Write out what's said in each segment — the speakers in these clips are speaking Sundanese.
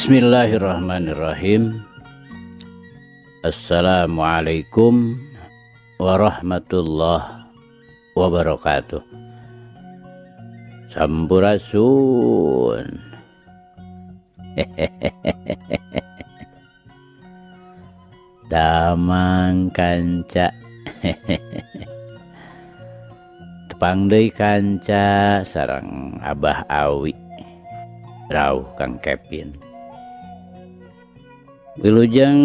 Bismillahirrahmanirrahim. Assalamualaikum warahmatullahi wabarakatuh. Sampurasun. Damang kanca. Tepang deui kanca sareng Abah Awi rawuh Kang Kevin. Wilujeng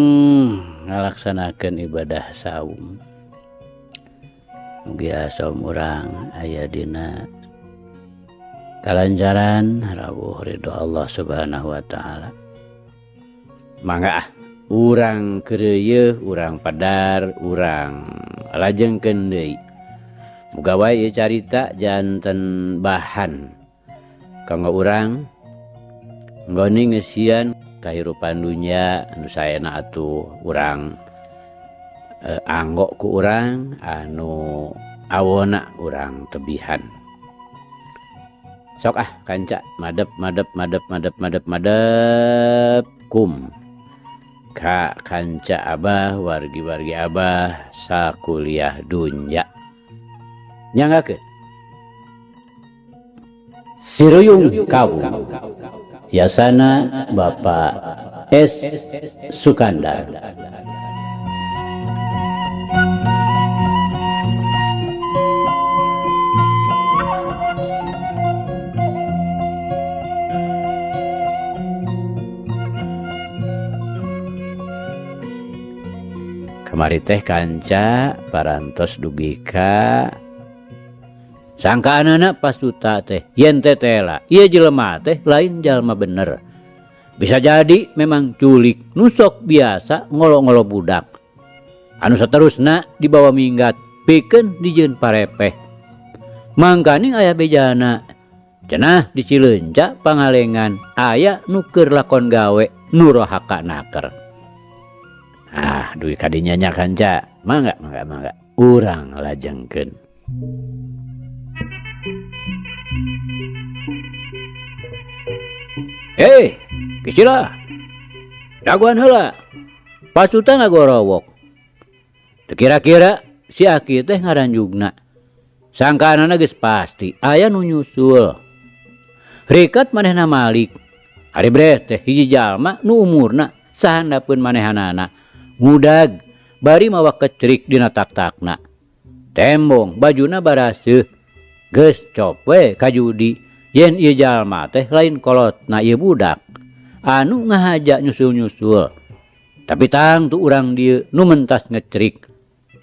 ngalaksanakeun ibadah saum. Mugia saum urang aya dina kalancaran rawuh ridho Allah Subhanahu wa taala. Mangga ah urang keureuyeung, urang padar, urang lajengkeun deui. Muga wae ieu carita janten bahan kanggo urang nggoni ngeusian kahirupan dunya anu saena atuh urang anggo ku urang anu awona urang tebihan. Sok ah kanca madep madep madep madep madep madep kum ka kanca abah wargi-wargi abah sakuliah dunya. Nyanggakeun Siruyung Kawu Yasana Bapak S. Sukandar. Kamari teh kanca parantos dugi ka sangkaanana pasuta teh yen teh tela ieu jelema teh lain jalma bener. Bisa jadi memang culik nusok biasa ngolo-ngolo budak. Anu saterusna dibawa minggat pikeun dijieun parepeh. Mangkaning aya bejana cenah di Cileunca Pangalengan aya nu keur lakon gawe nu rohaka naker. Ah duit kadinya nya kanca mangga mangga mangga urang lajengkeun. Hei, kisila. Daguan heula. Pasuta ngagorowok. Teu kira-kira si Aki teh ngaranjugna. Sangkaanana geus pasti aya nu nyusul. Rikat manehna malik. Ari breh teh hiji jalma nu umurna sahandapeun manehanana. Ngudag bari mawa kecrik dina tak-takna. Tembong bajuna baraseuh. Geus cop we ka judi. Yen ieu jalma teh lain kolotna ieu budak anu ngahaja nyusul-nyusul. Tapi tangtu urang dieu nu mentas ngecrik.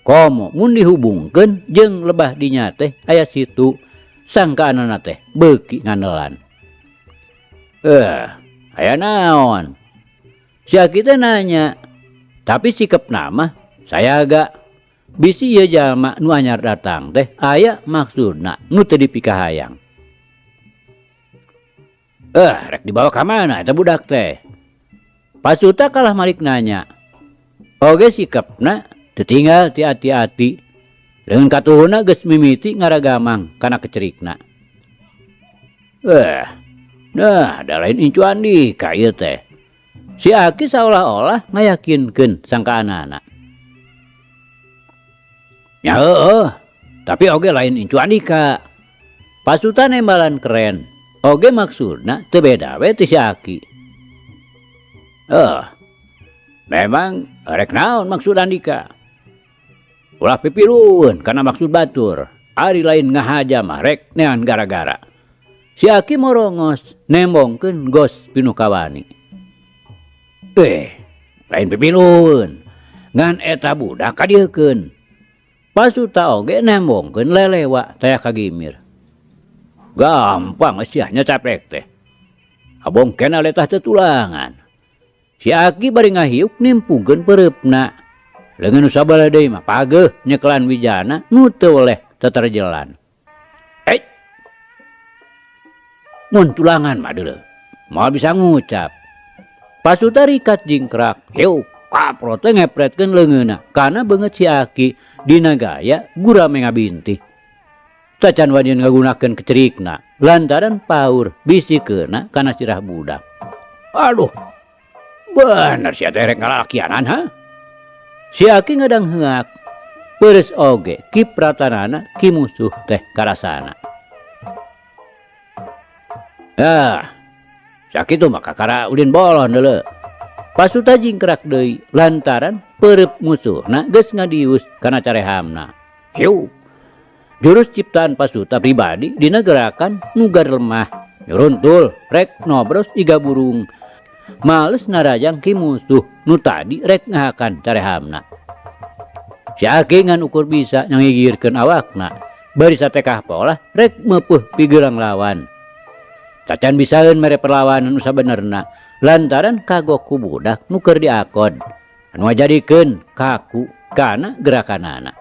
Komo mun dihubungkeun jeung lebah dinya teh aya situ sangkaanana teh beuki nganelan. Aya naon? Si Aki teh nanya. Tapi sikepna mah saya agak bisi ieu jalma nu anyar datang teh aya maksudna nu teu dipikahayang. Rek dibawa ka mana eta budak teh? Pasuta kalah malik nanya. Oge sikepna teu tinggal ti ati-ati. Leungeun katuhuna geus mimiti ngaragamang kana kecerikna. Nah da lain incu Andika ieu teh. Si Aki saolah-olah ngayakinkeun sangkaanana. Nya heueuh, tapi oge lain incu Andika. Pasuta nembalan keren. Oge maksudna teu beda we ti si Aki. Memang rek naon maksud Andika? Ulah pipilueun kana maksud batur. Ari lain ngahaja mah rek nean gara-gara. Si Aki morongos nembongkeun gos pinuh kawani. Lain pipilueun. Ngan eta budak kadieukeun. Pasuta oge nembongkeun lelewa taya kagimir. Gampang siahnya capek teh. Abong kena letah tetulangan. Si Aki bari ngahiuk nimpungkeun pereupna. Leungeun nu sabala deui mah pageuh nyekelan wijana nu teu weleh teterjelan. Mun tulangan mah deuleu. Moal bisa ngucap. Pasuta rikat jingkrak. Hiuk kaprot teh ngepretkeun leungeunna kana beungeut si Aki dina gaya gurame ngabintih. Tacan wanian ngagunakeun kecerikna lantaran paur bisi keuna kana sirah budak. Aduh, Bener sia teh rek ngalalakianan ha? Si Aki ngadangheak. Peureus oge kipratanana ki musuh teh karasana. Ah, sakitu mah kakara ulin bolon deuleu. Pasuta jingkrak deui lantaran peureup musuhna geus ngadius kana carehamna. Hiu. Jurus ciptaan Pasuta pribadi dina gerakan nu lemah. Nyuruntul rek nobros iga burung. Males narajang ki musuh nu tadi rek ngahakan carehamna. Si Aki ngan ukur bisa nyangigirkeun awakna. Bari satekah polah rek meupuh pigelang lawan. Tacan bisaeun mere perlawanan nu sabenerna lantaran kagok ku budak nu keur diakod. Anu ngajadikeun kaku kana gerakanana.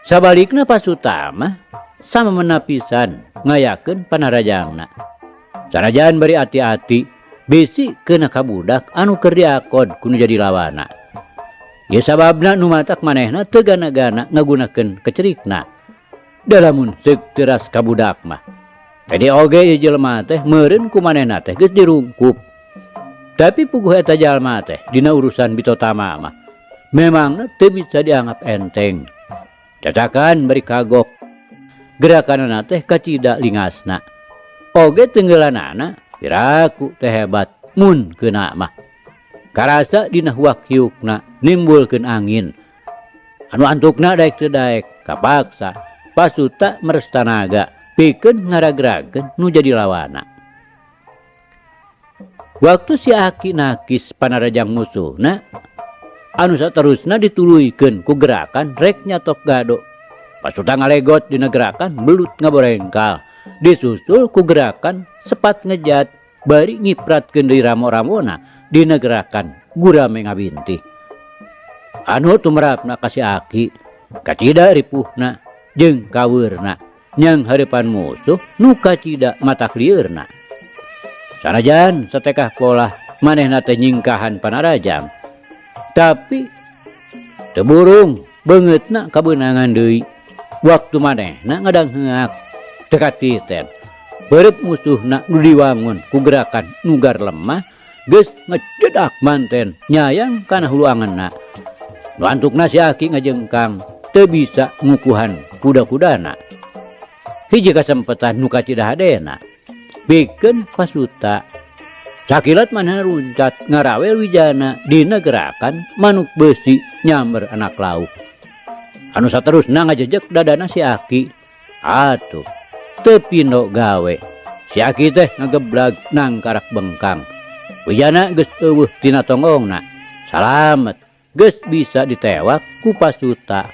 Sabalikna Pasuta mah sama menapisan ngayakeun panarajangna. Sanajan bari ati-ati bisi keuna ka budak anu keur diakod ku nu jadi lawana. Ieu sababna nu matak manehna teu gana-gana ngagunakeun kecerikna. Da lamun seuk teras ka budak mah. Tadi oge ieu jelema teh meureun ku manehna teh geus dirungkup. Tapi puguh eta jalma teh dina urusan bitotama mah memangna teu bisa dianggap enteng. Cacakan bari kagok. Gerakanana teh kacida lingasna. Oge tenggelanana piraku teh hebat mun keuna mah. Karasa dina huak hiukna nimbulkeun angin. Anu antukna daek teu daek kapaksa Pasuta meres tanaga pikeun ngaragragkeun nu jadi lawana. Waktu si Aki nakis panarajang musuhna anu saterusna dituluykeun ku gerakan rek nyatok gado. Pasuta ngalegot dina gerakan belut ngaborengkal. Disusul ku gerakan sepat ngejat bari ngipratkeun deui ramo-ramona dina gerakan gurame ngabintih. Anu tumerapna ka si Aki kacida ripuhna jeung kaweurna nyang hareupan musuh nu kacida matak lieurna. Sanajan satekah polah manehna teh nyingkahan panarajang. Tapi teu burung beungeutna kabeunangan deui. Waktu manehna ngadangheak teu katiten. Beureut musuhna nu diwangun ku gerakan nugar lemah geus ngecedak manten nyayang kana hulu angenna. Nu antukna si Aki ngajengkang teu bisa ngukuhan kuda-kudana. Hiji kasempetan nu kacida hadena pikeun Pasuta. Sakilat manehna runcat ngarawel wijana dina gerakan manuk beusi nyamber anak lauk. Anu saterusna ngajejek dadana si Aki. Atuh teu pindo gawe. Si Aki teh ngageblag nangkarak bengkang. Wijana geus eueuh tina tonggongna. Salamet geus bisa ditewak ku Pasuta.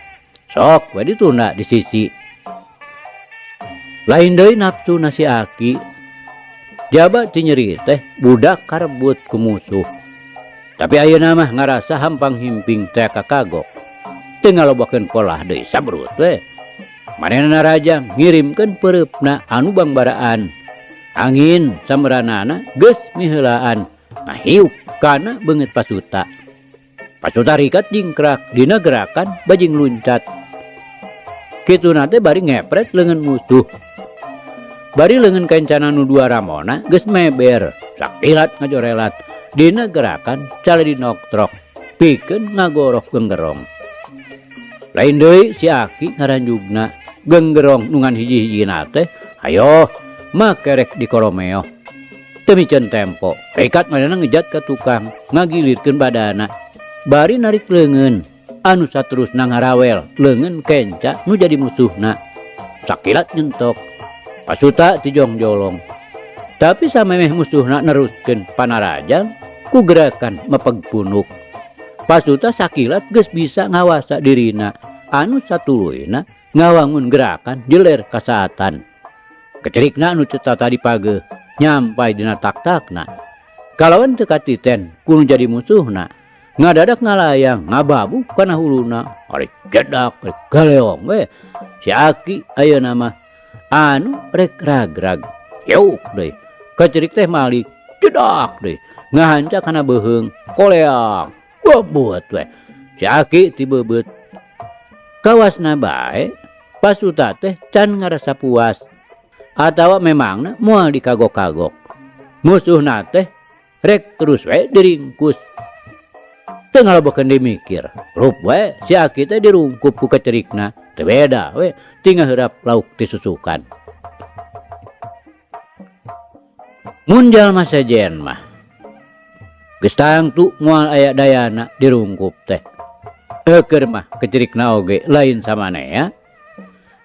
Sok we ditunda di sisi. Lain deui nafsuna si Aki. Jaba ti nyeri teh budak karebut ku musuh. Tapi ayeuna mah ngarasa hampang himping teh kakagok. Teu ngalobakeun polah deui sabrut we. Manehna narajang ngirimkeun peureupna anu bangbaraan. Angin samranana geus miheulaan ngahiuk kana beungeut Pasuta. Pasuta rikat jingkrak dina gerakan bajing luncat. Kituna teh bari ngepret leungeun musuh. Bari leungeun kencana nu dua ramona geus meber sakilat ngajorelat dina gerakan caladi noktrok pikeun ngagorok genggerong. Lain deui si Aki ngaranjugna genggerong nu ngan hiji-hijina teh hayoh makerek di koromeo. Teu miceun tempo, rikat manehna ngejat ka tukang ngagilirkeun badana. Bari narik leungeun anu saterusna ngarawel leungeun kenca nu jadi musuhna. Sakilat nyentok Pasuta tijongjolong. Tapi samemeh musuhna neruskeun panarajang ku gerakan mepeg punuk. Pasuta sakilat geus bisa ngawasa dirina anu satuluyna ngawangun gerakan jeler kasaatan. Kecerikna anu teu tadi pageuh nyampai dina tak-takna. Kalawan teu katiten ku nu jadi musuhna. Ngadadak ngalayang ngababuk kana huluna. Ari jedak rek galeong we. Si Aki ayeuna mah anu rek ragrag. Yuk deui. Kacerik teh malik jedak deui. Ngahanca kana beuheung koleang. Bobot we. Si Aki ti beubeut. Kawasna bae Pasuta teh can ngarasa puas. Atawa memangna moal dikagok-kagok. Musuhna teh Rek terus we diringkus. Teu ngalobokeun deui mikir, rup we si Aki teh dirungkup ku kecerikna, teu beda we ti ngaheurap lauk ti susukan. Mun jalma sejen mah geus tangtu moal aya dayana dirungkup teh. Eukeun mah kecerikna oge lain samanea.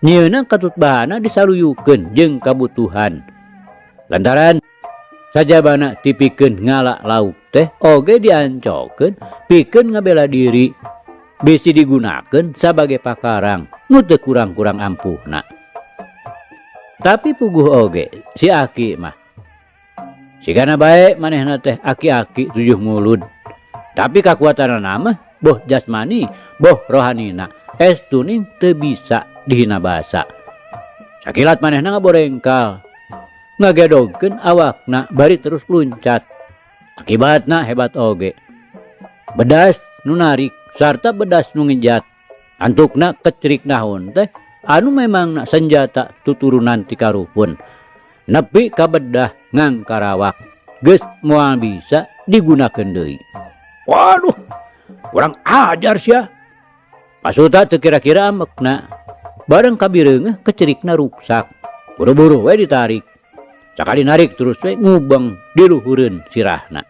Nyieunna katutbahana disaluyukeun jeung kabutuhan. Lantaran sajabana tipikeun ngala lauk teh oge diancokeun pikeun ngabela diri bisi digunakeun sabage pakarang nu teu kurang-kurang ampuhna. Tapi puguh oge si Aki mah sigana bae manehna teh aki-aki tujuh mulud. Tapi kakuatanana mah boh jasmani boh rohanina estuning teu bisa dihina basa. Sakilat manehna ngaborengkal ngagedogkeun awakna bari terus luncat. Akibatna hebat oge. Bedas nu narik sarta bedas nu ngejat. Antukna kecerik nahon teh anu memangna senjata tuturunan ti karuhun. Nepi ka bedah ngangkarawak geus moal bisa digunakeun deui. Waduh, kurang ajar sia. Pasuta teu kira-kira amekna. Bareng kabireungeuh kecerikna ruksak. Buru-buru we ditarik. Sakali narik terus we ngubeng diluhureun sirahna.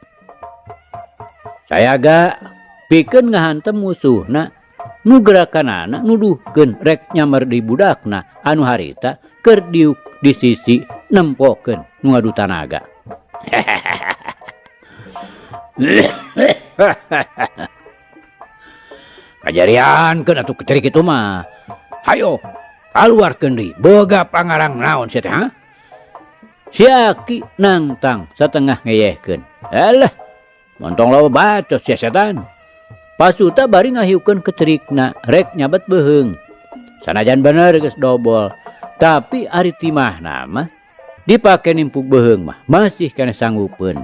Sayaga pikeun ngahantem musuhna nu gerakanana nuduhkeun rek nyamar di budakna anu harita keur diuk di sisi nempokeun nu ngadu tanaga. Kajariankeun atuh kecerik kitu mah. Hayo, kaluarkeun deui boga pangarang naon sia teh ha? Si Aki nangtang satengah ngeyehkeun. Alah, montong loba bacot sia setan. Pasuta bari ngahiukeun kecerikna rek nyabet beuheung. Sanajan bener geus dobol, tapi ari timahna mah dipake nimpuk beuheung mah masih keneh sanggupeun.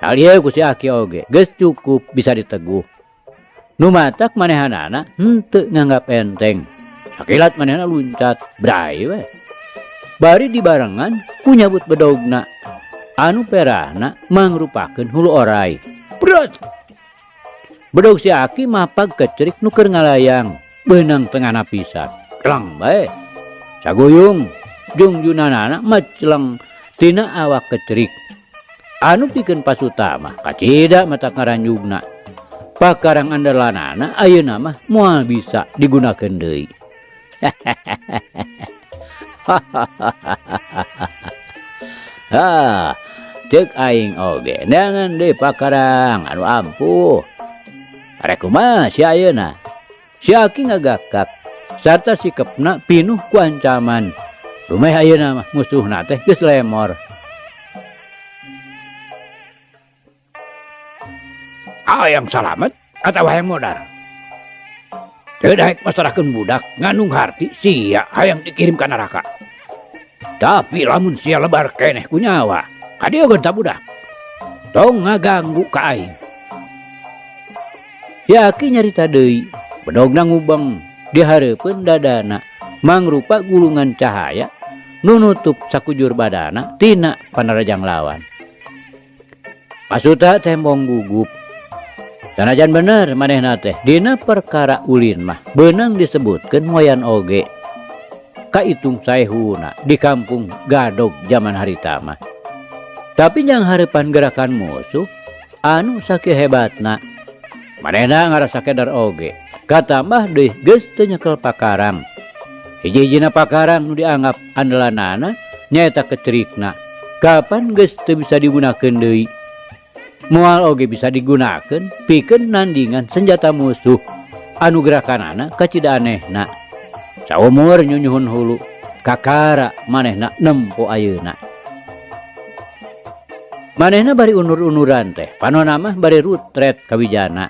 Hal ieu ku si Aki oge geus cukup bisa diteguh. Nu matak manehanana henteu nganggap enteng. Sakilat manehna luncat, brai we. Bari dibarengan ku nyabut bedogna anu perahna mangrupakeun hulu orai. Brot! Bedog si Aki mapag kecerik nu keur ngalayang, beunang tengahna pisan. Celeng bae. Saguyung jungjunanana maceleng tina awak kecerik. Anu pikeun pasuta mah kacida mata ngaranjugna. Pakarang andalanana ayeuna mah moal bisa digunakeun deui. Ha, ceuk aing oge neangan deui pakarang anu ampuh. Arek kumaha si ayeuna? Si Aki ngagakak sarta sikepna pinuh ku ancaman. Rumeh ayeuna mah musuhna teh geus lemor. Hayang salamet atawa hayang modar? Teu daek masarahkeun budak ngandung harti sia hayang dikirim ka neraka. Tapi lamun sia lebar keneh ku nyawa, kadieukeun ta budak. Tong ngaganggu ka aing. Si Aki nyarita deui, bedogna ngubeng di hareupeun dadana mangrupa gulungan cahaya nu nutup sakujur badana tina panarajang lawan. Pasuta teh mong gugup. Sanajan bener manehna teh dina perkara ulin mah beunang disebutkeun moyan oge. Kaitung saehuna di kampung Gadog zaman harita mah. Tapi jang hareupan gerakan musuh anu sakieu hebatna. Manehna ngarasa keder oge. Katambah deui geus teu nyekel pakarang. Hiji-hijina pakarang nu dianggap andalanana nyaeta kecerikna. Kapan geus teu bisa digunakeun deui? Moal oge bisa digunakeun pikeun nandingan senjata musuh anu gerakanana kacida anehna. Saumur nyunyuhun hulu kakara manehna nempo ayeuna. Manehna bari unur-unuran teh panona mah bari rutret kawijana.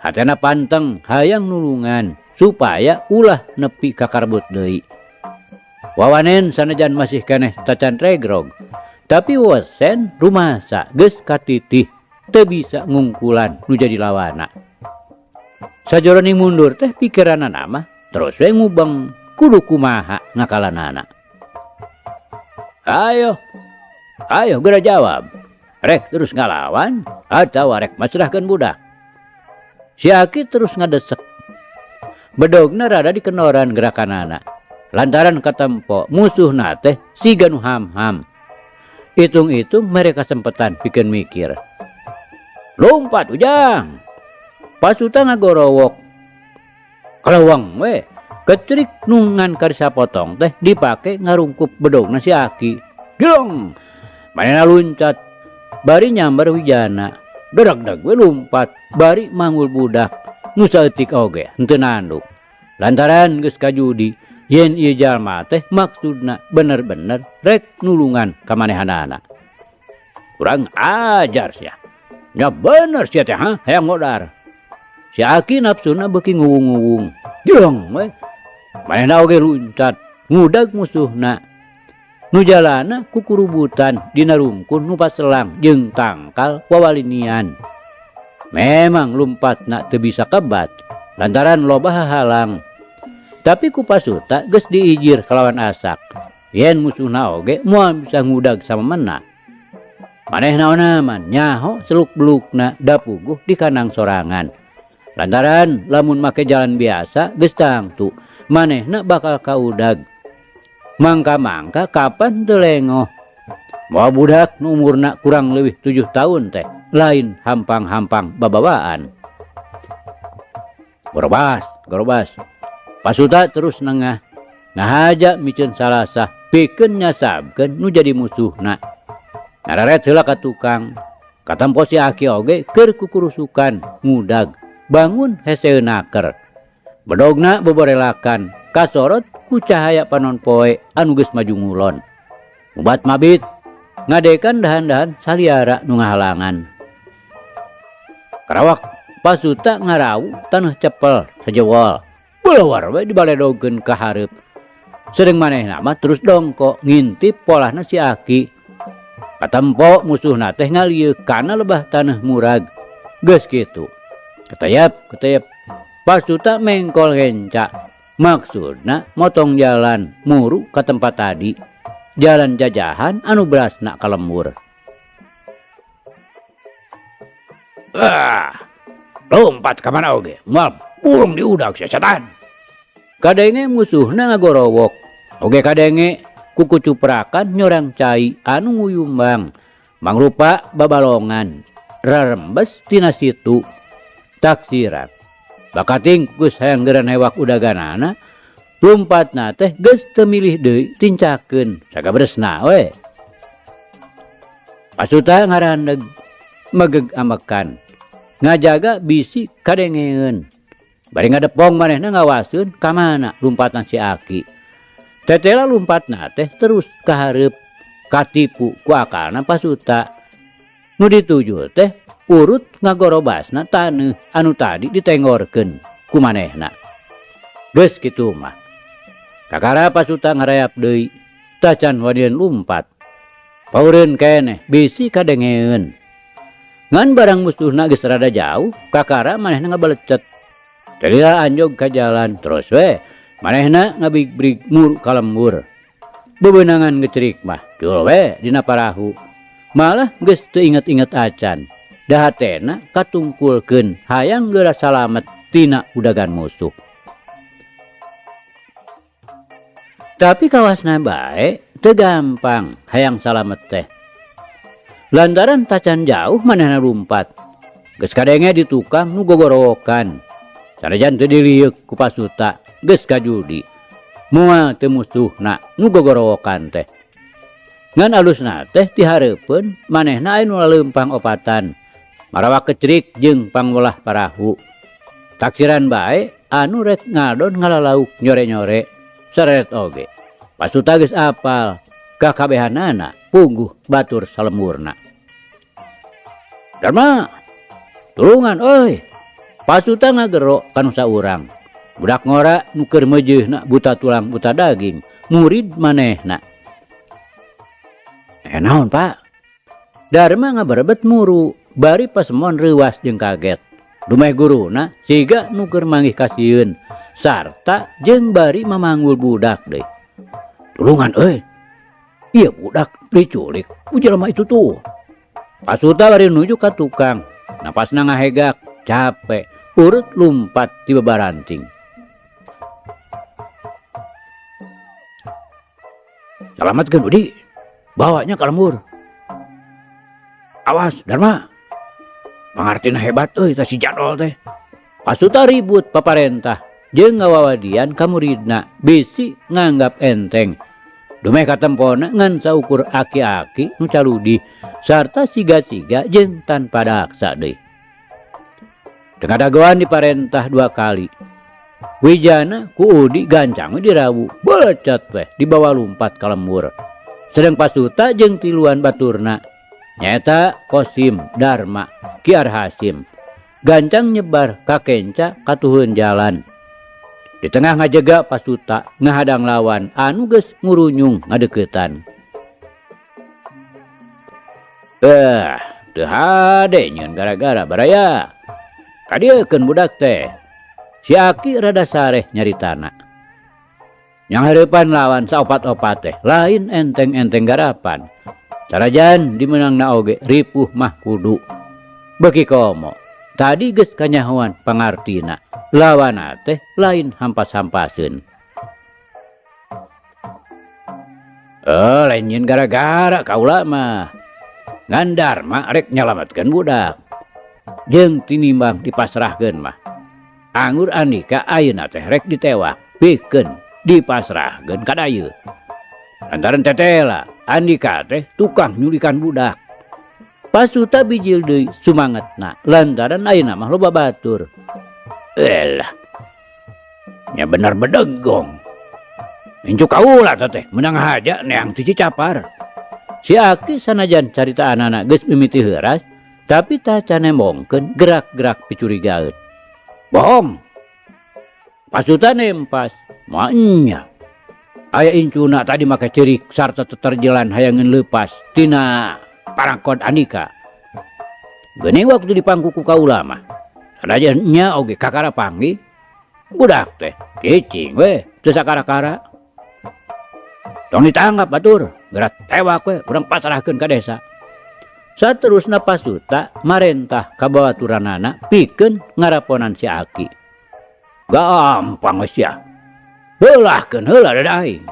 Hatena panteng hayang nulungan supaya ulah nepi ka karbut deui. Wawanen sanajan masih keneh tacan regrog, tapi wesen rumasa geus katitih teu bisa ngungkulan nu jadi lawana. Sajoroning mundur teh pikiranana mah terus we ngubeng kudu kumaha ngakalanana. Ayo, ayo geura jawab. Rek terus ngalawan atawa rek masrahkeun budak. Si Aki terus ngadesek. Bedogna rada dikendoran gerakanana. Lantaran katempo musuhna teh siga nu ham-ham. Itung-itung mere kasempetan pikeun mikir. Lumpat Ujang. Pasuta ngagorowok. Kalawang we, ketrik nu ngan karisa potong teh dipake ngarungkup bedogna si Aki. Dilong. Manehna luncat bari nyamber wijana. Deragdag we lumpat bari manggul budak nu saeutik oge henteu nanduk. Lantaran geus kajudi yen ieu jalma teh maksudna bener-bener rek nulungan ka manehanana. Kurang ajar sia. Nya bener sia teh ha, hayang modar. Si Aki nafsuna beuki nguwung-nguwung. Dilong we. Manehna oge luncat ngudag musuhna. Nu jalana kukurubutan dina rungkun nu paselang jeung tangkal wawalinian. Memang lumpatna teu bisa kebat lantaran loba hahalang. Tapi ku Pasuta geus diijir kalawan asak. Yen musuhna oge moal bisa ngudag samemena. Manehna onaman nyaho seluk-belukna dapuguh di kanang sorangan. Lantaran lamun make jalan biasa geus tangtu manehna bakal kaudag. Mangka-mangka kapan teu lengoh. Mawa budak nu umurna kurang leuwih 7 tahun teh lain hampang-hampang babawaan. Gorobas, gorobas. Pasuta terus nengah. Ngahaja miceun salasah pikeun nyasabkeun nu jadi musuhna. Ngareret heula ka tukang. Katempo si Aki oge keur kukurusukan ngudag. Bangun heseun naker. Bedogna boborelakan kasorot ku cahaya panon poe anu geus maju ngulon. Mubat mabit ngadekan dahan-dahan saliara nu ngahalangan. Karawak Pasuta ngarawu taneuh cepel sajewol. Belawar we dibaledogeun ka hareup. Sedeng manehna mah terus dongko ngintip polahna si Aki. Katempo musuhna teh ngalieuk kana lebah taneuh murag. Geus kitu. Ketayap, ketayap. Pasuta mengkol genca. Maksudna motong jalan muru ka tempat tadi. Jalan jajahan anu berasna ka lembur. Ah, lompat ka mana oge, moal burung diudag sia setan. Kadenge musuhna ngagorowok. Oge kadenge kukucuprakan nyorang cai anu nguyumbang. Mangrupa babalongan. Rarembes tina situ. Taksiran. Bakating geus hayang geuran hewak udaganana, lumpatna teh geus teu milih deui tincakeun sagabresna we. Pasuta ngarandeg megeg amekan, ngajaga bisi kadengeun. Bari ngadepong manehna ngawaseun ka mana lumpatna si Aki. Tetela lumpatna teh terus ka hareup katipu ku akalna Pasuta. Nu dituju teh urut ngagorobasna taneuh anu tadi ditengorkeun ku manehna. Geus kitu mah. Kakara Pasuta ngarayap deui, tacan wanian lumpat. Paureun keneh bisi kadengeun. Ngan barang musuhna geus rada jauh, kakara manehna ngabalecet. Telila anjog ka jalan terus we, manehna ngabigbrig muru ka lembur. Bebenangan ngecerik mah, cul we dina parahu. Malah geus teu inget-inget acan. Dahatena katungkulkeun hayang geura salamet tina udagan musuh. Tapi kawasna bae teu gampang hayang salamet teh. Lantaran tacan jauh manehna lumpat. Geus kadenge di tukang nu gogorowokan. Sanajan teu dilieuk ku Pasuta, geus kajudi. Moal teu musuhna nu gogorowokan teh. Ngan alusna teh tihareupeun manehna aya nu laleumpang opatan. Marawak kecerik jeung pangwelah parahu. Taksiran bae anu rek ngadon ngalalauk nyore-nyore sareret oge. Pasuta geus apal kakabehanana pungguh batur salemburna. Darma, tulungan euy. Pasuta ngagero kanu saurang. Budak ngora nu keur meujeuhna buta tulang buta daging, murid manehna. Naon, Pak? Darma ngaberebet muru. Bari pasemon reuwas jeung kaget. Dumeh guruna siga nu keur manggih kasieun sarta jeung bari mamanggul budak deui. Tulungan euy. Ieu budak diculik ku jelema itu tuh. Pasuta bari nuju ka tukang, napasna ngahegak, capek, urut lumpat ti babaranting. Salamatkeun Budi, bawanya ka lembur. Awas Darma, pangartina hebat euy tah si Jadol teh. Pasuta ribut paparentah jeung ngawawadian ka muridna bisi nganggap enteng. Dumeh katempona ngan saukur aki-aki nu caludih sarta siga-siga jeung tanpa daksa deui. Teu ngadagoan diparentah dua kali. Wijana ku Udi gancang we dirawu, belecet weh dibawa lumpat ka lembur. Sedeng Pasuta jeung tiluan baturna nyaeta Kosim, Darma, Ki Arhasim gancang nyebar ka kenca katuhun jalan. Di tengah ngajega Pasuta ngahadang lawan anu geus ngurunyung ngadeuketan. Teu hade nyieun gara-gara baraya. Kadieukeun budak teh. Si Aki rada sareh nyaritana. Yang hareupan lawan saopat-opat teh lain enteng-enteng garapan. Sarajan dimeunangna oge ripuh mah kudu. Beuki komo. Tadi geus kanyahoan pangartina. Lawana teh lain hampas-hampaseun. Lain nyieun gara-gara kaula mah. Ngan Darma rek nyalametkeun budak. Jeung tinimbang dipasrahkeun mah. Anggur Andika ayeuna teh rek ditewak pikeun dipasrahkeun ka dayeuh. Lantaran tetela Andika teh tukang nyulikan budak. Pasuta bijil deui sumangetna lantaran ayeuna mah loba batur. Elah. Nya bener bedegong. Incu kaula teh meunang haja neang ti Cicapar. Si Aki sanajan caritaanana geus mimiti heuras, tapi taca nembongkeun gerak-gerak picurigaeun. Bohong. Pasuta nempas. Maenya. Aya incuna tadi make ceurik sarta teterjelan hayangeun leupas tina parangkot Andika. Geuning waktu dipangku ku kaula mah. Sanajan nya oge kakara panggih. Budak teh cicing we teu sakara-kara. Tong ditanggap batur, geura tewak we urang pasrahkeun ka desa. Saterusna Pasuta marentah ka babaturanana pikeun ngaraponan si Aki. Gampang we sia. Heulahkeun heula dada aing.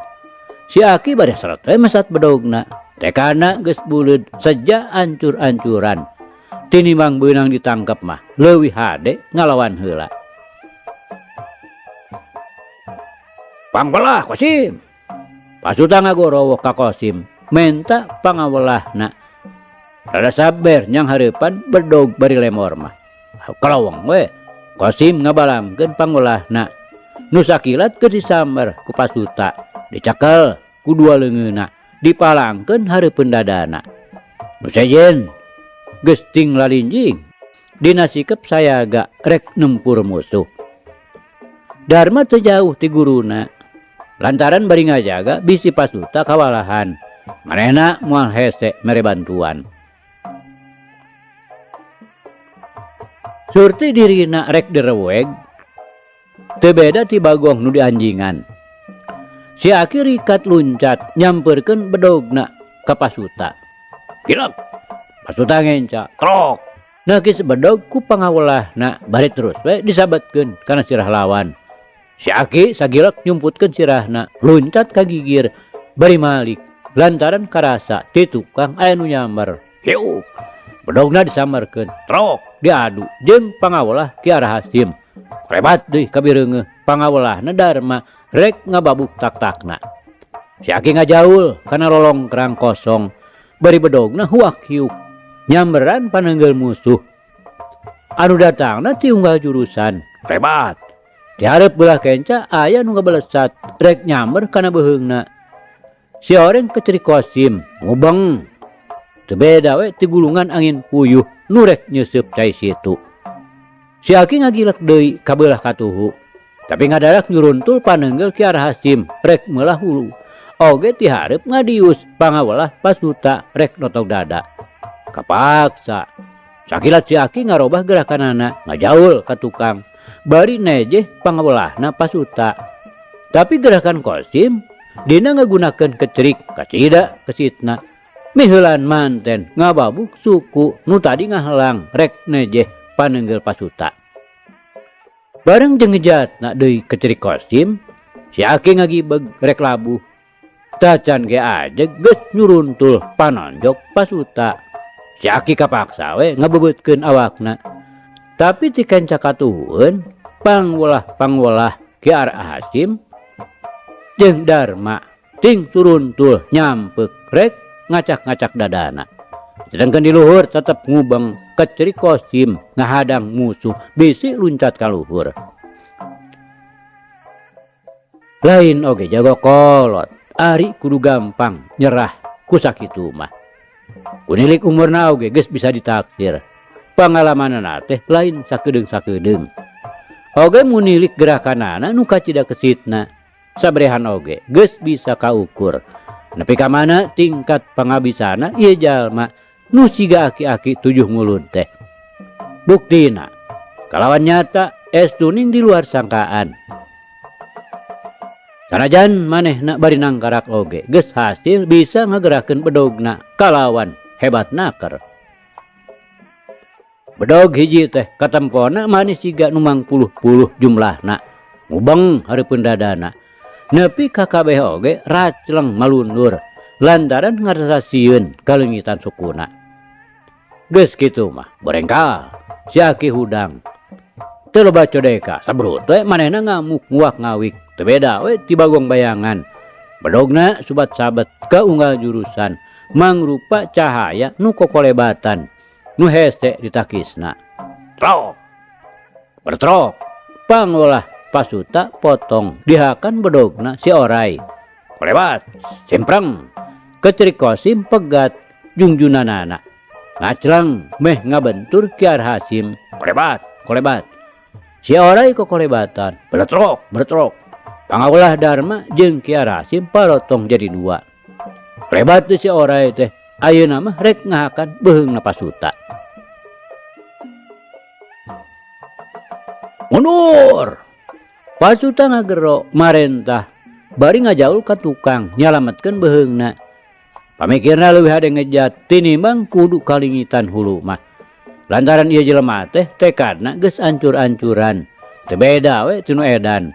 Si Aki bade seret we mesat bedogna. Tekana geus buleud seja ancur-ancuran. Tinimbang beunang ditangkep mah leuwih hade ngalawan heula. Pangbelah Kosim. Pasuta ngagorowok ka Kosim menta pangawelahna. Rada saber nyang hareupan bedog bari lemor mah. Kalaweng we Kosim ngabalangkeun pangwelahna. Nu sakilat keur disamber ku Pasuta, dicekel ku dua leungeunna, dipalangkeun hareupeun dadana. Nu sejen geus ting lalinjing dina sikep sayaga rek nempur musuh. Darma teu jauh ti guruna. Lantaran bari ngajaga bisi Pasuta kawalahan. Manehna moal hese mere bantuan. Surti dirina rek direweg teu beda ti bagong nu dianjingan. Si Aki rikat luncat nyamperkeun bedogna ka Pasuta. Gilek. Pasuta ngenca, trok. Neukis bedog ku pangawelahna bari terus we disabetkeun kana sirah lawan. Si Aki sagilek nyumputkeun sirahna, luncat ka gigir bari malik lantaran karasa ti tukang aya nu nyamber. Hiup. Bedogna disambarkeun, trok diadu jeung pangawelah Ki Arhasim. Korebat deui kabireungeuh pangawelahna Darma rek ngababuk tak-takna. Si Aki ngajaul kana lolongkrang kosong bari bedogna huak hiuk nyamberan panenggel musuh. Anu datangna ti unggal jurusan. Korebat. Di hareup beulah kenca aya nu ngabelesat rek nyamber kana beuheungna. Si oreng kecerik Kosim ngubeng. Teu beda we ti gulungan angin puyuh nu rek nyeuseub cai situ. Si Aki ngagilek deui ka beulah katuhu. Tapi ngadarak nyuruntul panenggel Ki Arhasim rek meulah hulu. Oge ti hareup ngadius pangawelah Pasuta rek notog dada. Kapaksa. Sakilat si Aki ngarobah gerakanana ngajaul ka tukang. Bari nejeh pangawelahna Pasuta. Tapi gerakan Kosim dina ngagunakeun kecerik kacida kesitna. Miheulan manten ngababuk suku nu tadi ngahelang rek nejeh panenggel Pasuta. Bareng jeung ngejatna deui kecerik Kosim, si Aki ngagibeg rek labuh. Tacan ge ajeg geus nyuruntul panonjok Pasuta. Si Aki kapaksa we ngabebeutkeun awakna. Tapi ti kenca katuhueun pangwelah-pangwelah Ki Ar Hasim jeung Darma ting suruntul nyampeuk rek ngacak-ngacak dadana. Sedangkan di luhur tetep ngubeng kecerik Kosim ngahadang musuh bisi luncat ka luhur. Lain oge jago kolot, ari kudu gampang nyerah ku sakitu mah. Kunilik umurna oge geus bisa ditaksir. Pangalamanana teh lain sakedeung-sakedeung. Oge munilik gerakanana nu kacida kesitna. Sabrehan oge geus bisa kaukur. Nepi ka mana tingkat pangabisana ieu jalma nu siga aki-aki 7 mulud teh. Buktina kalawan nyata estuning di luar sangkaan. Sanajan manehna bari nangkarak oge geus hasil bisa ngagerakeun bedogna kalawan hebat naker. Bedog hiji teh katempona manis siga nu mangpuluh-puluh jumlahna. Ngubeng hareupeun dadana. Nepi ka kabeh oge racleng malundur lantaran ngarasa sieun kaleungitan sukuna. Geus kitu mah borengkal si Aki hudang. Teu loba codeka sabrut we manehna ngamuk nguak ngawik. Teu beda we ti bagong bayangan. Bedogna subat-sabet ka unggal jurusan mangrupa cahaya nu kokolebatan nu hese ditakisna. Trok. Bertrok. Pangolah Pasuta potong dihakan bedogna si Orai. Kolebat, sempreng. Kecerik Kosim pegat jungjunanana. Ngaclang meh ngabentur Ki Ar Hasim. Kolebat, kolebat. Si Orai kokolebatan. Bertrok, bertrok. Pangaulah Darma jeung Ki Ar Hasim parotong jadi dua. Kolebat teh si Orai teh ayeuna mah rek ngahakan beuheungna Pasuta. Mundur. Pasuta ngagero marentah bari ngajaul ka tukang nyalametkeun beuheungna. Pamikirna leuwih hade ngejat tinimbang kudu kalingitan hulu mah. Lantaran ieu jelema teh tekadna geus ancur-ancuran. Teu beda we tinu edan.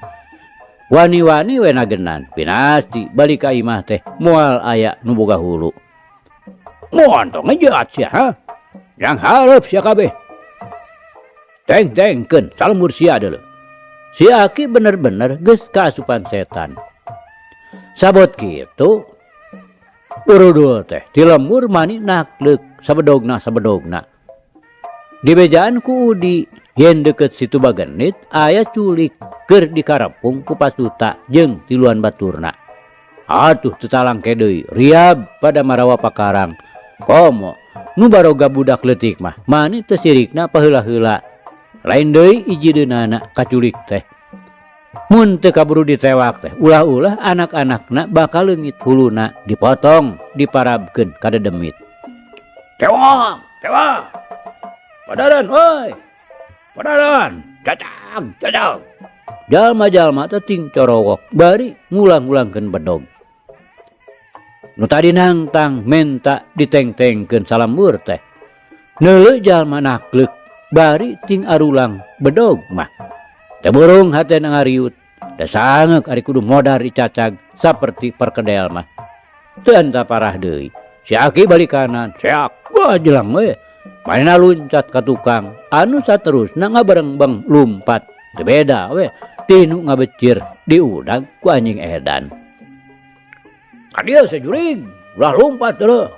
Wani-wani we nagenan pinasti balik ka imah teh moal aya nu boga hulu. Moal tong ngejat sia ha. Yang hareup sia kabeh. Teng-tengkeun salemur sia deuleu. Si Aki bener-bener geus kaasupan setan. Sabot kitu urudul teh ti lembur mani nakleuk sabedogna-sabedogna. Dibejaan ku Udi yen deukeut situ Bagenit aya culik keur dikarepung ku Pasuta jeung tiluan baturna. Atuh teu talangke deui riab pada marawa pakarang. Komo nu baroga budak leutik mah mani teu sirikna paheula-heula. Lain deui ijideunana kaculik teh. Mun teu kaburu ditewak teh ulah-ulah anak-anakna bakal leungit huluna dipotong diparabkeun ka dedemit. Tewak, tewak. Padaran woi. Padaran, cacang, cacang. Jalma-jalma teh ting corowok bari ngulang-ngulangkeun bedog. Nu tadi nangtang menta diteng-tengkeun salembur teh. Neuleuh jalma nakleuk bari ting arulang bedog mah. Teu burung hatena ngariut, da sangeuk ari kudu modar dicacag saperti perkedel mah. Teu anta parah deui. Si Aki balik kanan, seak, wah jelang we. Manehna luncat ka tukang, anu saterusna ngabarengbeng lumpat. Teu beda we, tinu ngabecir diudag ku anjing edan. Ka dieu sajurig, ulah lumpat deuleu.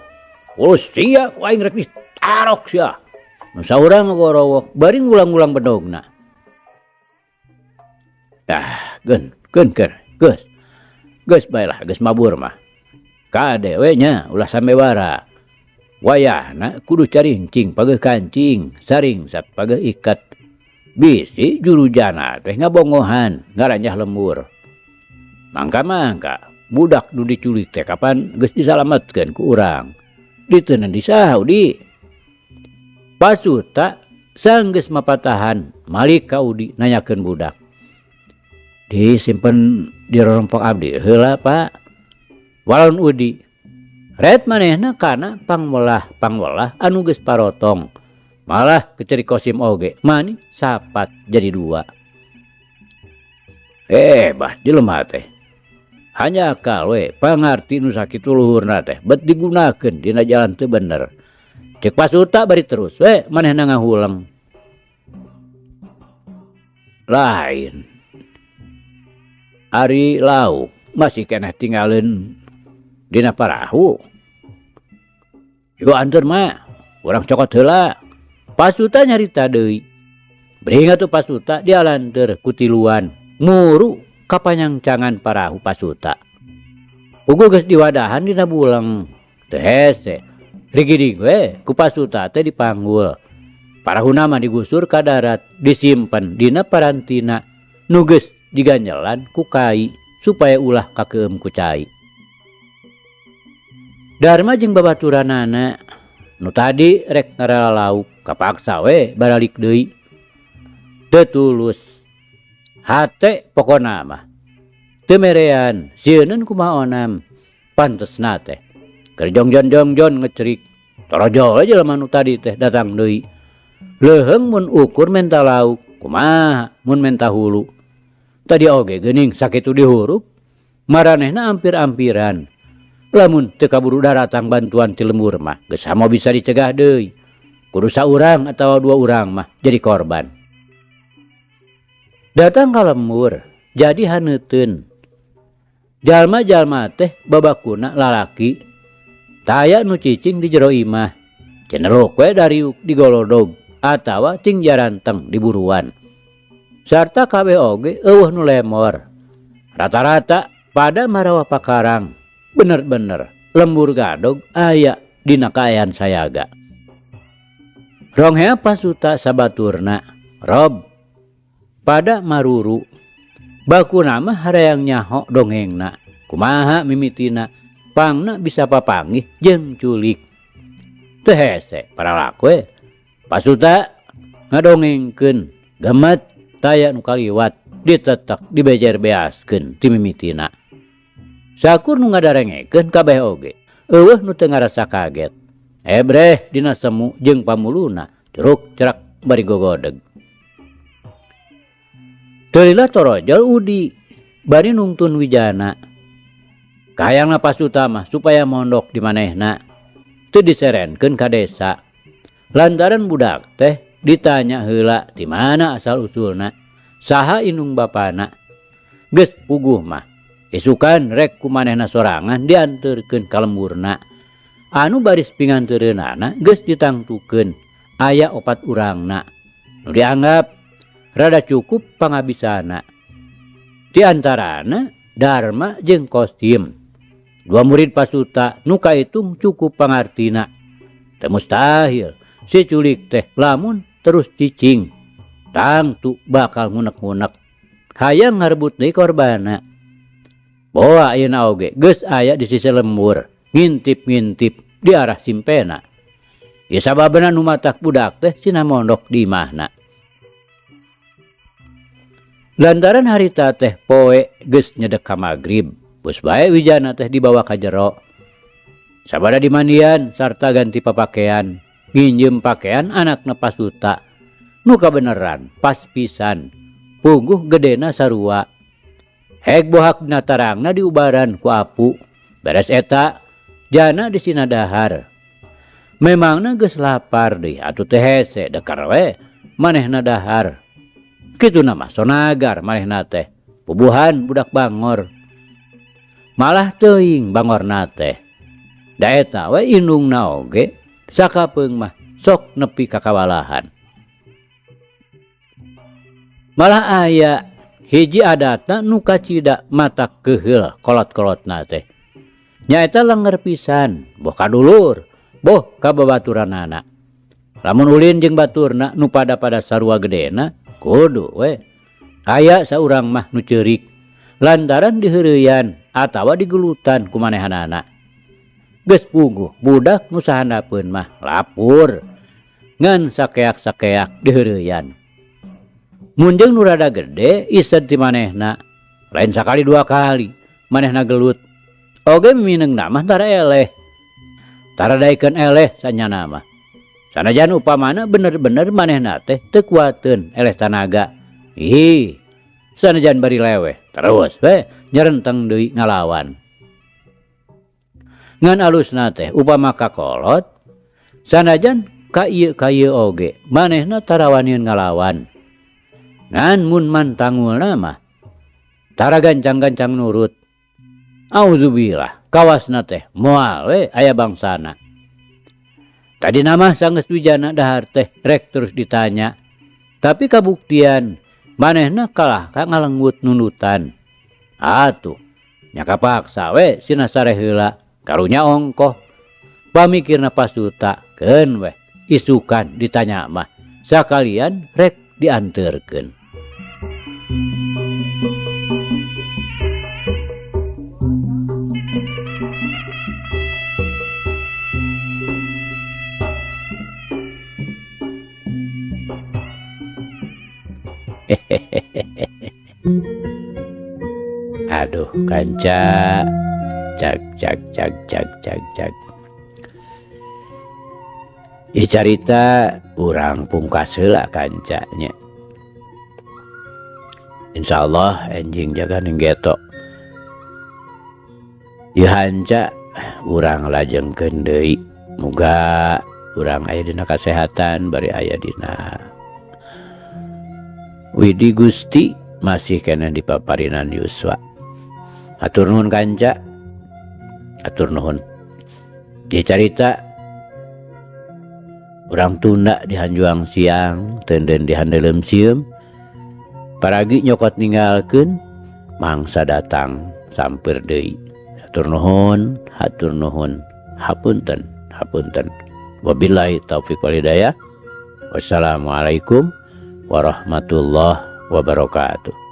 Ulus sia ku aing rek ditarok sia. Nu saurang ngagorowok bari ngulang-ngulang bedogna. Dah, geun, geun keur, geus. Geus bae lah, geus mabur mah. Kade we nya ulah samewara. Wayahna kudu carincing pageuh kancing, saringsat pageuh ikat. Bisi jurujana teh ngabongohan ngaranjah lembur. Mangka-mangka budak nu diculik teh kapan geus disalametkeun ku urang. Diteuneun di saha Udi? Pasuta sanggeus mapatahan malik ka Udi nanyakeun budak. Disimpen di rorompok abdi heula Pak. Walon Udi. Ret manehna kana pangwelah-pangwelah anu geus parotong. Malah keceri Kosim oge mani sapat jadi dua. Bah jelema teh. Hanya akal we pangarti nu sakitu luhurna teh bet digunakeun dina jalan teu bener. Cek Pasuta bari terus we manehna ngahuleng. Lain. Ari lauk masih keneh tinggaleun dina parahu. Yo anteur mah urang cokot heula. Pasuta nyarita deui. Bring atuh Pasuta dialanteur ku tiluan muru kapanyangcangan parahu Pasuta. Puguh geus diwadahan dina buleng. Teu hese. Rigiding we ku Pasuta teh dipanggul. Parahuna mah digusur ka darat, disimpen dina parantina nu geus diganjelan ku kai supaya ulah kakeum ku cai. Darma jeung babaturanana nu tadi rek ngarala lauk kapaksa we baralik deui. Teu tulus hate pokona mah. Teu merean sieuneun kumaha onam pantesna teh. Keur jongjon-jongjon ngecerik. Torojol we jelema nu tadi teh datang deui. Leuheung mun ukur menta lauk, kumaha mun menta hulu. Tadi oge geuning sakitu dihurup, maranehna ampir-ampiran. Lamun teu kaburu daratang bantuan ti lembur mah geus samo bisa dicegah deui. Kudu saurang atawa dua urang mah jadi korban. Datang ka lembur, jadi haneuteun. Jalma-jalma teh babakuna lalaki. Taya nu cicing di jero imah. Cenderuk we dariuk digolodog atawa ting jaranteng di buruan. Sarta kabeh oge eueuh nu lemor. Rata-rata pada marawa pakarang. Bener-bener lembur gadog aya dina kaayaan sayaga. Ronghea Pasuta sabaturna, Rob pada maruru. Bakuna mah harayang nyaho dongengna. Kumaha mimitina pangna bisa papanggih jeung culik. Teu hese paralak we. Pasuta ngadongengkeun gemet taya nu kaliwat ditetek dibejer beaskeun ti mimitina. Sakur nu ngadarengekeun kabeh oge eueuh nu teu ngarasa kaget. Ebreh dina semu jeung pamuluna curuk cerak bari gogodeg. Teu lila torojol Udi bari nungtun Wijana. Kahayangna Pasuta mah supaya mondok di manehna teu diserenkeun ka desa. Lantaran budak teh ditanya heula di mana asal usulna, saha indung bapana. Geus puguh mah isukan rek ku manehna sorangan dianterkeun ka lemburna. Anu baris pinganteureunana geus ditangtukeun aya 4 urangna. Nu dianggap rada cukup pangabisana. Di antarana Darma jeung Kosim. Dua murid Pasuta nu kaitung cukup pangartina. Teu mustahil si culik teh lamun terus cicing. Tangtu bakal ngunek-ngunek. Hayang ngarebut deui korbana. Boa ayeuna oge geus aya di sisi lembur, ngintip-ngintip di arah simpena. Ieu sababna nu matak budak teh sina mondok di imahna. Lantaran harita teh poe geus nyedek ka magrib, geus bae Wijana teh dibawa ka jero. Sabada dimandian sarta ganti papakean, nginjem pakean anakna Pasuta. Nu kabeneran pas pisan, puguh gedena sarua. Hek bohak dina tarangna diubaran ku apu. Beres eta jana disina dahar. Memangna geus lapar deui atuh teh hese dekar we manehna dahar. Kituna mah sonagar manehna teh pubuhan budak bangor. Malah teuing bangorna teh. Da eta we indungna oge sakapeung mah sok nepi ka kawalahan. Malah aya hiji adatna nu kacida mata keuheul kolot-kolotna teh. Nyaeta lenger pisan, boh ka dulur, boh ka babaturanana. Lamun ulin jeung baturna nu pada-pada sarua gedena, kudu we. Aya saurang mah nu ceurik lantaran diheureuyaan atawa digelutan ku manehanana. Geus puguh budak nu sahandapeun mah lapur ngan sakeak-sakeak diheureuyaan. Mun jeung nu rada gede ised ti manehna, lain sakali dua kali manehna gelut. Oge miminengna mah tara eleh. Tara daekeun eleh sanyana mah. Sanajan upamana bener-bener manehna teh teu kuateun eleh tanaga. Ih, sanajan bari leweh terus we nyerenteng deui ngalawan. Ngan alusna teh upama kakolot sanajan ka ieu ka ieu oge manehna tara wanian ngalawan. Ngan mun mantangulna mah tara gancang-gancang nurut. Auzubillah, kawasna teh moal we aya bangsana. Tadi nama sanggeus wijana dahar teh rek terus ditanya. Tapi kabuktian manehna kalah ka ngalenggut nundutan. Atuh, nya kapaksa we sina sareh heula karunya ongkoh. Pamikirna pasuta keun we isukan ditanya mah sakalian rek dianterkeun. Aduh kanca, cak cak cak cak cak cak. Ieu carita urang pungkas heula kanca nya. Insyaallah enjing jaga ning geto. Ieu hanca urang lajengkeun deui. Muga urang aya dina kasehatan bari aya dina Widi Gusti masih keneh di paparinan yuswa. Hatur nuhun kanca, hatur nuhun. Ieu carita urang tunda di hanjuang siang, teunden di handeuleum sieum. Paragi nyokot ninggalkeun, mangsa datang sampeur deui. Hatur nuhun, hatur nuhun, hapunten, hapunten. Wabillahi taufik wal hidayah. Wassalamualaikum warahmatullahi wabarakatuh.